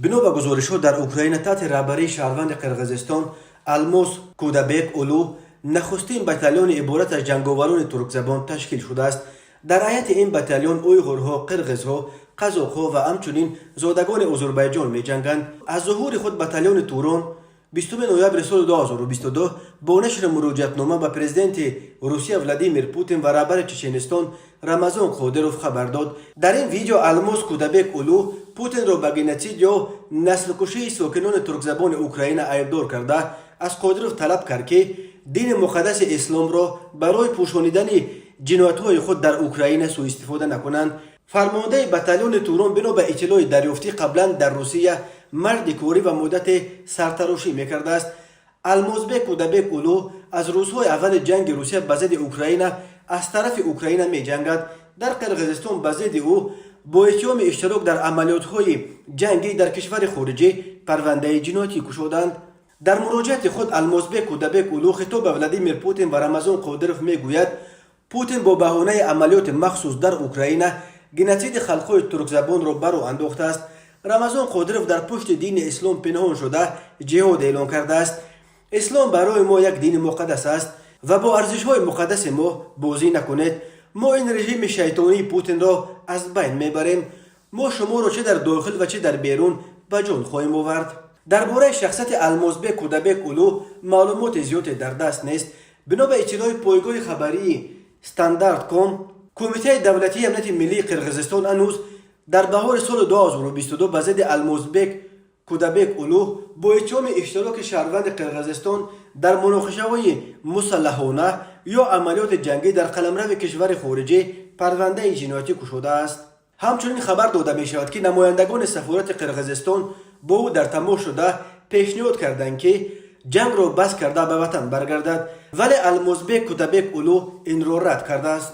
Бино ба гузоришҳо, дар Украина таҳти раҳбарии шаҳрванди Қирғизистон Алмоз Кудабек Улу нахустин батальони иборат аз ҷанговарони туркзабон ташкил шудааст. Дар ҳайати ин батальон уйғурҳо, қирғизҳо, қазоқҳо ва ҳамчунин зодагони Озурбайҷон меҷанганд. Аз зуҳури худ батальони Турон 20 ноябри соли 2022 бо нашри муроҷиатнома ба президенти Русия Владимир Путин ва раҳбари Чеченистон Рамазон Қодиров хабар дод. Дар ин видео Алмоз Кудабек Улу Путинро ба геноцид ё наслкушии сокинони туркзабони Украина айбдор карда, аз Қодиров талаб кард, ки дини муқаддаси исломро барои пӯшонидани ҷиноятҳои худ дар Украина сӯистифода накунанд. Фармондаи батальони Турон, бино ба иттилои дарёфтӣ, қаблан дар Русия марди корӣ ва муддате сартарошӣ мекардааст. Алмозбек Кудабек Улу аз рӯзҳои аввали ҷанги Русия ба зидди Украина аз тарафи Украина меҷангад. Дар Қирғизистон ба зидди ӯ бо иттиҳоми иштирок дар амалиётҳои ҷангӣ дар кишвари хориҷӣ парвандаи ҷиноятӣ кушоданд. Дар муроҷиати худ Алмозбек Кудабек Улу хитоб ба Владимир Путин ва Рамазон Қодиров мегӯяд: Путин бо баҳонаи амалиёти махсус дар Украина геноциди халқҳои туркзабонро ба роҳ андохтааст. Рамазон Қодиров дар пушти дини ислом пинҳон шуда, ҷиҳод эълон кардааст. Ислом барои мо як дини муқаддас аст ва бо арзишҳои муқаддаси мо бозӣ накунед. Мо ин режими шайтонии Путинро аз байн мебарем. Мо шуморо чӣ дар дохил ва чӣ дар берун ба ҷон хоҳем овард. Дар бораи шахсияти Алмозбек Кудабек Улу маълумоти зиёде дар даст нест. Бино ба иттилои пойгоҳи хабарии Стандарт ком, Кумитаи давлатии амнияти миллии Қирғизистон ҳанӯз дар баҳори соли 2022 ба зидди Алмозбек Кудабек Улу бо иттиҳоми иштироки шаҳрванди Қирғизистон дар муноқишаҳои мусаллаҳона ё амалиёти ҷангӣ дар қаламрави кишвари хориҷӣ парвандаи ҷиноятӣ кушодааст. Ҳамчунин хабар дода мешавад, ки намояндагони сафорати Қирғизистон бо ӯ дар тамос шуда, пешниҳод карданд, ки ҷангро бас карда, ба ватан баргардад, вале Алмозбек Кудабек Улу инро рад кардааст.